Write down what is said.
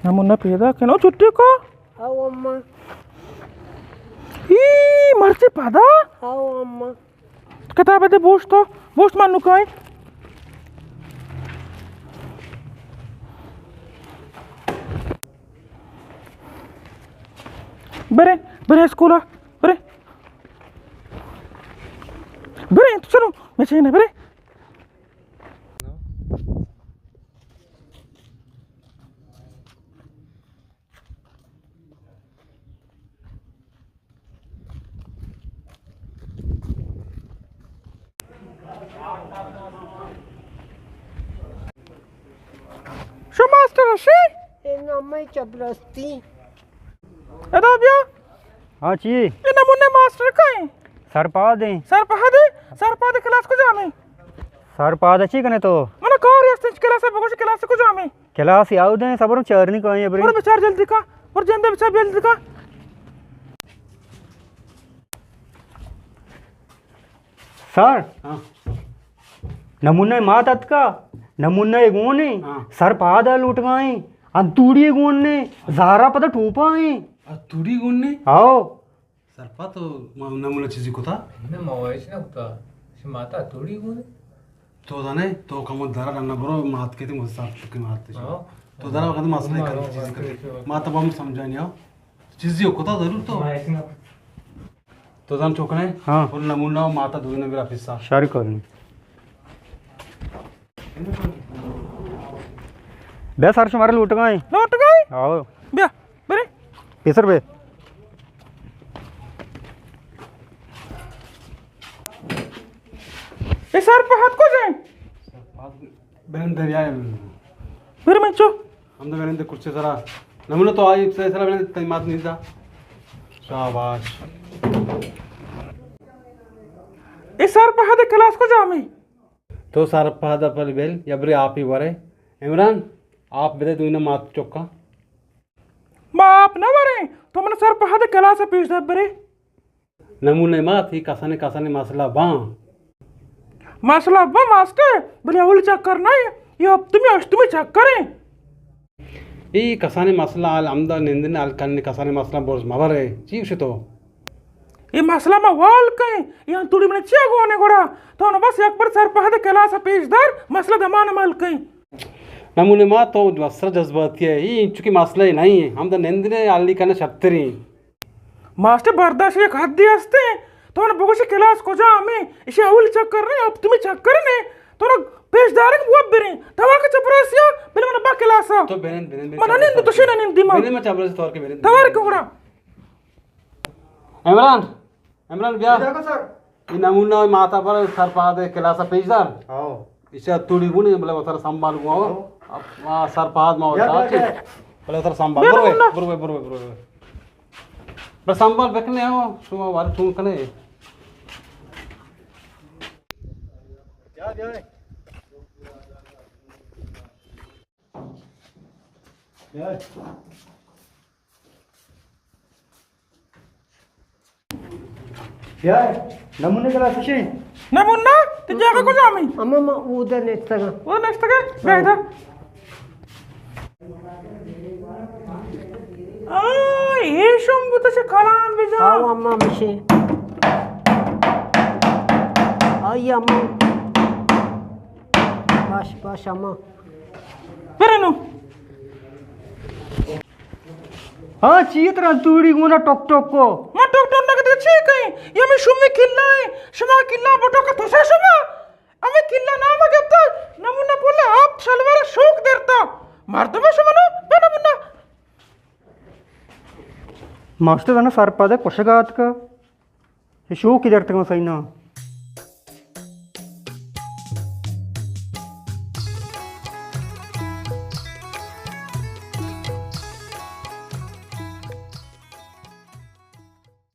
نمونہ پیدا کنو چھٹی کو۔ او اماں۔ ای مرچی پدا؟ او اماں۔ کتاب دے بوشت تو، بوشت من نکائیں۔ برے، برے اسکولا، برے۔ برے، تو چلو، میں چاہیے برے۔ شو ماسٹر شی؟ اے نامہ چپرستی۔ ادا بیا۔ ہاں، چی؟ اے نمونے ماسٹر کئے؟ سرپاد ایں۔ سرپاد ایں؟ سرپاد کلاس کجا میں؟ سرپاد چی کنے تو؟ من کار است کلاس بگوش کلاس کجا میں؟ کلاس یاو دیں، صبر چارنی کائیں ابری۔ اور بچار جلدی کا، اور جندے بچار جلدی کا۔ سر، ہاں۔ نمونہ مات اتکا، نمونہ گون ایں، ہاں۔ سرپاد لوٹگائیں، انتوڑی گون نے، زارا پدا ٹوپا ایں۔ انتوڑی گون نے؟ آؤ۔ سرپاد تو ما-، نمونہ چیزی کتا؟ نہ، ما وایش نہ کتا۔ شما تا انتوڑی گون نے؟ تو دانے، تو کمو درا ڈنا برو، مات کیتے مجھے سر چکے مات۔ ہاں۔ تو درا وقت مسئلہ کر چیزی کرے۔ مات اب ہم سمجھانی آؤ۔ چیزی ہو کتا ضرور تو۔ ما ایسے نہ تو زان چوکنے؟ ہاں۔ اور نمونہ و ماتا دوئی نمبر آفیسا۔ شاری کارنی۔ بیا سر شمارے لوٹگائیں۔ لوٹگائیں؟ آؤ۔ بیا، برے۔ پیسر بے۔ اے سرپاد کجا ایں؟ بہن دریا ہے۔ پھر میں چو۔ ہم تو بہن دے کچھ سرا۔ نمونہ تو آئی سرا بہن تئی مات نہیں دا۔ شاباش۔ اے سرپاد کلاس کجا میں؟ تو سرپاد پر بیل یا برے آپ ہی ورے۔ عمران، آپ بدے دوئی نہ مات چکا۔ ما آپ نہ وریں، تو من سرپاد کلاس پیش دے برے۔ نمونہ مات، ای کسانے کسانے مسئلہ باں۔ مسئلہ باں ماسٹر، بلے اول چکر نہ، یہ ہفتمی ہشتمی چکر ہیں۔ ای کسانے مسئلہ حال ہمدا نندن حل کنے، کسانے مسئلہ برز مبر ہے۔ چی گوشے تو؟ یہ مسئلہ ما وال کہیں، یہ انتوڑی من چیا گونے گڑا؟ تو نہ بس یک بر سرپاد کلاس پیش دار، مسئلہ دمان حل کہیں۔ نمونہ مات، تو وسرا جذباتی ہے، ای انچو کہ مسئلہ ہی نہیں ہے، ہمدا نندن حل کنے شتریں۔ ماسٹر برداشت یک حدی ہستے، تو نہ بگوش کلاس کجا ہمیں، اشی اول چکر نے، ہفتمی چکر نے، تو نہ پیش دارگ بو بریں، تو واقع چپراسیا، بل من با کلاسا۔ تو بنند، بنند، من نند تو شنا نندی ما۔ بنند، من چپراسی توار کے بنند۔ توار کے گڑا۔ عمران، عمران بیا۔ جی سر۔ یہ نمونہ ماتا پر سرپاد کلاسا پیش دار۔ ہاں۔ ایشی ءَ توڑی گونے، بلے وتر سنبھال گو۔ ہاں۔ آ، سرپاد ما بیا، وتا بیا، چی؟ بیا۔ بلے وتر سنبھال۔ بیا، برو، بیا۔ برو، برو، برو، برو۔ بس سنبھال بکنے ہو، شما وار چون کنے۔ بیا، بیا۔ بیا۔ بیا، نمونہ کلاس چی؟ نمونہ؟ تو جاگہ کجا ہمیں؟ اما، ما اودا نشتگا۔ اودا نشتگا؟ بیا ادا۔ آ، اے شم بوتا چہ کلام بجا۔ آو، اما، مشے۔ آئی، اما۔ باش، باش، اما۔ برنو۔ ہاں، چی ترا توڑی گونا ٹک ٹک کو؟ ما ٹک ٹک نہ کتے چی کہیں؟ یہ ہمیں شمی کلا ہے، شما کلا بٹو کا تسا شما؟ ہمیں کلا نام گپتا، نمونہ پولے آپ شلوار شوق درتا۔ مردم شما نو، بے نمونہ۔ ماسٹر دانا سر پادے کشگا آتکا۔ یہ شوقی درتگاں سہی نہ۔